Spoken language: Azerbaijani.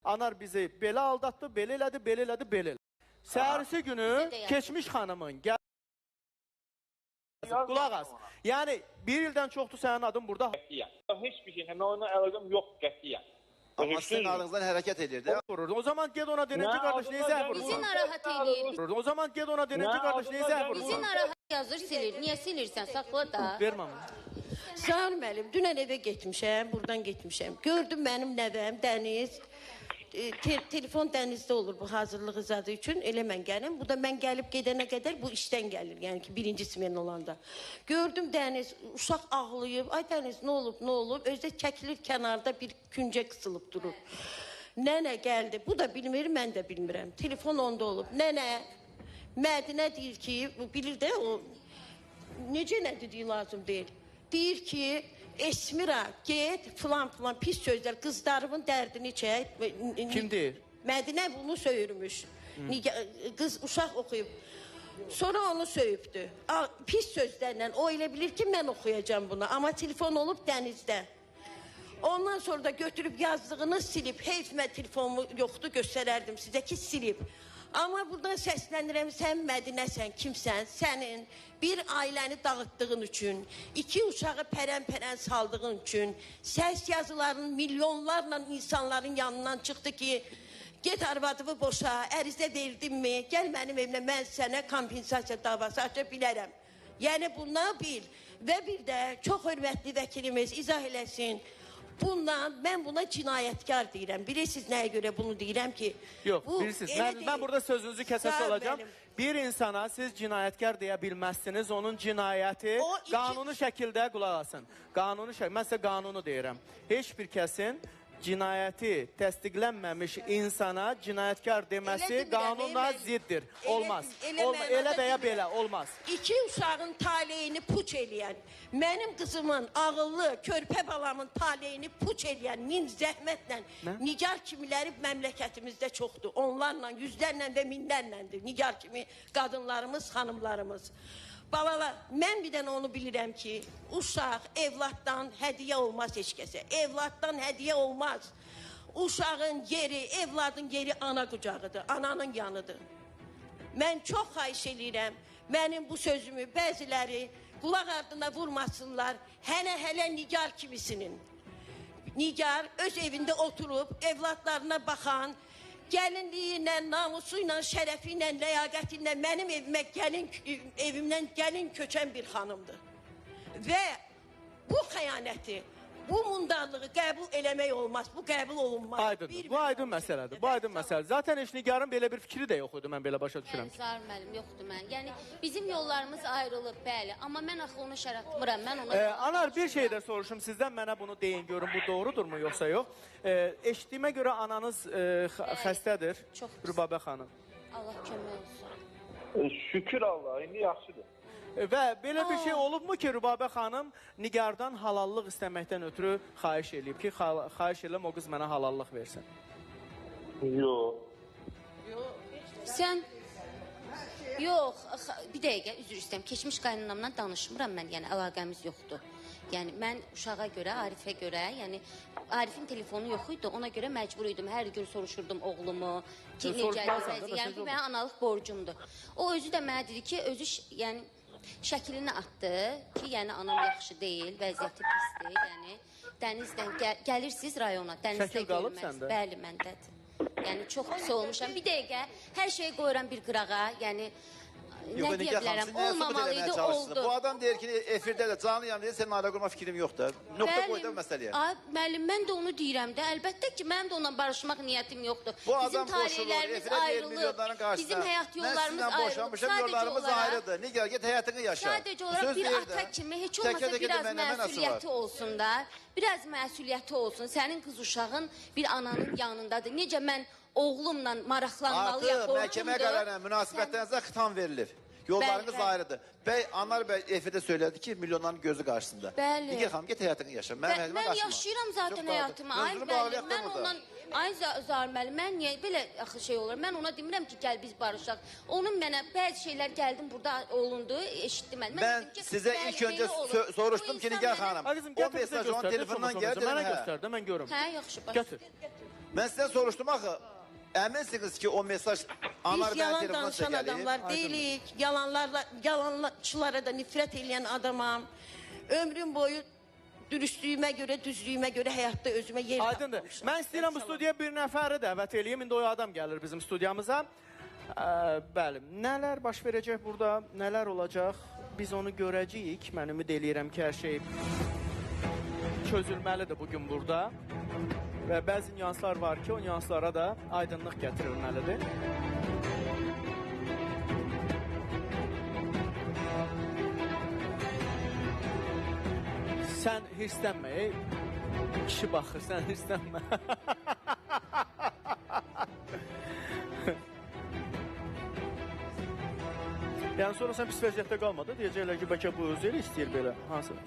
Anar bizi belə aldatdı, belə elədi, belə elədi, belə elədi. Səhərisi günü keçmiş xanımın gəl qulaq as. Yəni bir ildən çoxdur sənin adın burada. Qətiyyən. Heç bir şeylə mən onunla əlaqəm yox qətiyyən. Amma sizin adınızdan hərəkət edirdi. Vururdu. O zaman get ona denən ki, qardaş niyə zəng Bizi vurursan? narahat eləyir. O zaman get ona denən ki, qardaş niyə zəng Bizi vurursan? narahat yazır, silir. Niyə silirsən? Saxla da. Vermə. Sağ müəllim, dünən evə getmişəm, buradan getmişəm. Gördüm mənim nəvəm Dəniz. Telefon Dənizdə olur bu hazırlığı zadı üçün. Elə mən gəlim. Bu da mən gəlib gedənə qədər bu işdən gəlir. Yəni ki, birinci smen olanda. Gördüm Dəniz, uşaq ağlayıb. Ay Dəniz, nə olub, nə olub? Özü də çəkilir kənarda bir küncə qısılıb durur. Nənə gəldi. Bu da bilmir, mən də bilmirəm. Telefon onda olub. Nənə, Mədinə deyir ki, bu bilir də o necə nə dediyi lazım deyil. Deyir ki, Esmira, get, filan filan pis sözlər, qızlarımın dərdini çək. Kim deyir? Mədinə bunu söyürmüş. Qız uşaq oxuyub. Sonra onu söyübdü. Pis sözlərlə o elə bilir ki, mən oxuyacağam bunu. Amma telefon olub Dənizdə. Ondan sonra da götürüb yazdığını silib. Heyf mən telefonumu yoxdu, göstərərdim sizə ki, silib. Amma buradan səslənirəm, sən Mədinəsən, kimsən? Sənin bir ailəni dağıtdığın üçün, iki uşağı pərən-pərən saldığın üçün, səs yazıların milyonlarla insanların yanından çıxdı ki, get arvadımı boşa, ərizə verdinmi, gəl mənim evimə, mən sənə kompensasiya davası aça bilərəm. Yəni bundan bil. Və bir də çox hörmətli vəkilimiz izah eləsin. Bundan, mən buna cinayətkar deyirəm. Bilirsiniz nəyə görə bunu deyirəm ki? Yox, bu bilirsiniz. elə Mən burada sözünüzü kəsəsi olacağam. Bir insana siz cinayətkar deyə bilməzsiniz. Onun cinayəti qanuni şəkildə qulaq asın. Qanuni şəkildə, mən sizə qanunu deyirəm. Heç bir kəsin cinayəti təsdiqlənməmiş insana cinayətkar deməsi qanuna ziddir. Olmaz. Elə və ya belə olmaz. İki uşağın taleyini puç eləyən, mənim qızımın ağıllı, körpə balamın taleyini puç eləyən min zəhmətlə Nigar kimiləri məmləkətimizdə çoxdur. Onlarla, yüzlərlə və minlərləndir. Nigar kimi qadınlarımız, xanımlarımız. Balalar, mən bir dənə onu bilirəm ki, uşaq evladdan hədiyyə olmaz heç kəsə. Evladdan hədiyyə olmaz. Uşağın yeri, evladın yeri ana qucağıdır, ananın yanıdır. Mən çox xahiş eləyirəm, mənim bu sözümü bəziləri qulaq ardına vurmasınlar, hələ Nigar kimisinin. Nigar öz evində oturub, evladlarına baxan, gəlinliyi ilə, namusu ilə, şərəfi ilə, ləyaqəti ilə mənim evimə gəlin, evimdən gəlin köçən bir xanımdır. Və bu xəyanəti, bu mundarlığı qəbul eləmək olmaz, bu qəbul olunmaz. Aydındır. Bu aydın məsələdir. Bu aydın məsələdir. Zaten heç Nigarın belə bir fikri də yox idi, mən belə başa düşürəm ki. Zahir müəllim, yoxdur mən. Yəni bizim yollarımız ayrılıb, bəli. Amma mən axı onu şər atmıram. Mən ona Anar, bir şey də soruşum sizdən, mənə bunu deyin görün, bu doğrudurmu yoxsa yox? Eşitdiyimə görə ananız xəstədir, çox pis. Rübabə xanım. Allah kömək olsun. Şükür Allaha, indi yaxşıdır. Və belə bir şey olubmu ki, Rübabə xanım Nigardan halallıq istəməkdən ötürü xahiş eləyib ki, xahiş eləyəm o qız mənə halallıq versin. Yox. Sən... Yox, bir dəqiqə, üzr istəyirəm. Keçmiş qaynanamdan danışmıram mən, yəni əlaqəmiz yoxdur. Yəni mən uşağa görə, Arifə görə, yəni Arifin telefonu yox idi, ona görə məcbur idim. Hər gün soruşurdum oğlumu, ki, necədir, yəni bu mənim analıq borcumdur. O özü də mənə dedi ki, özü yəni şəklini atdı ki, yəni anam yaxşı deyil, vəziyyəti pisdir, yəni Dənizdən gəlirsiniz rayona, dənizdə görməz. Bəli, məndədir. Yəni çox pis olmuşam. Bir dəqiqə, hər şeyi qoyuram bir qırağa, yəni nə deyə bilərəm, olmamalı idi, oldu. Bu adam deyir ki, efirdə də canlı yanında deyir, sənin ailə qurma fikrim yoxdur. Nöqtə qoy da məsələyə. Müəllim, mən də onu deyirəm də, əlbəttə ki, mənim də onunla barışmaq niyyətim yoxdur. Bu adam boşulur, efirə deyir milyonların qarşısına. Bizim həyat yollarımız ayrılıb. Mən sizlə boşanmışam, yollarımız ayrıdır. Nigar, get həyatını yaşa. Sadəcə olaraq bir ata kimi heç olmasa biraz məsuliyyəti olsun da, biraz məsuliyyəti olsun. Sənin qız uşağın bir ananın yanındadır. Necə mən oğlumla maraqlanmalıyam, borcumdur. Artıq məhkəmə qərarına münasibətlərinizə xitam verilir. Yollarınız ayrıdır. Bəy, Anar bəy efirdə söylədi ki, milyonların gözü qarşısında. Bəli. Nigar xanım, get həyatını yaşa. Mən yaşayıram zaten həyatımı. Ay müəllim, mən ondan... Ay Zahir müəllim, mən niyə belə axı şey olur? Mən ona demirəm ki, gəl biz barışaq. Onun mənə bəzi şeylər gəldim burada olundu, eşitdim mən. Mən sizə ilk öncə soruşdum ki, Nigar xanım, o mesaj onun telefonundan gəldi. Mənə göstər də, mən görüm. Hə, yaxşı, baş. Gətir. Mən sizdən soruşdum axı. Əminsiniz ki, o mesaj Anar Biz bəyin yalan telefonuna sizə danışan gəlib? adamlar deyilik. Yalanlarla, yalançılara da nifrət eləyən adamam. Ömrüm boyu dürüstlüyümə görə, düzlüyümə görə həyatda özümə yer Aydındır. tapmamışam. Mən istəyirəm bu studiyaya bir nəfəri dəvət eləyim. İndi o adam gəlir bizim studiyamıza. Bəli, nələr baş verəcək burada, nələr olacaq, biz onu görəcəyik. Mən ümid eləyirəm ki, hər şey çözülməlidir bugün burada. Və bəzi nüanslar var ki, o nüanslara da aydınlıq gətirilməlidir. Sən hirslənmə, ey. Kişi baxır, sən hirslənmə. Yəni sonra sən pis vəziyyətdə qalmadı. Deyəcəklər ki, bəlkə bu özü elə istəyir belə. Hansı?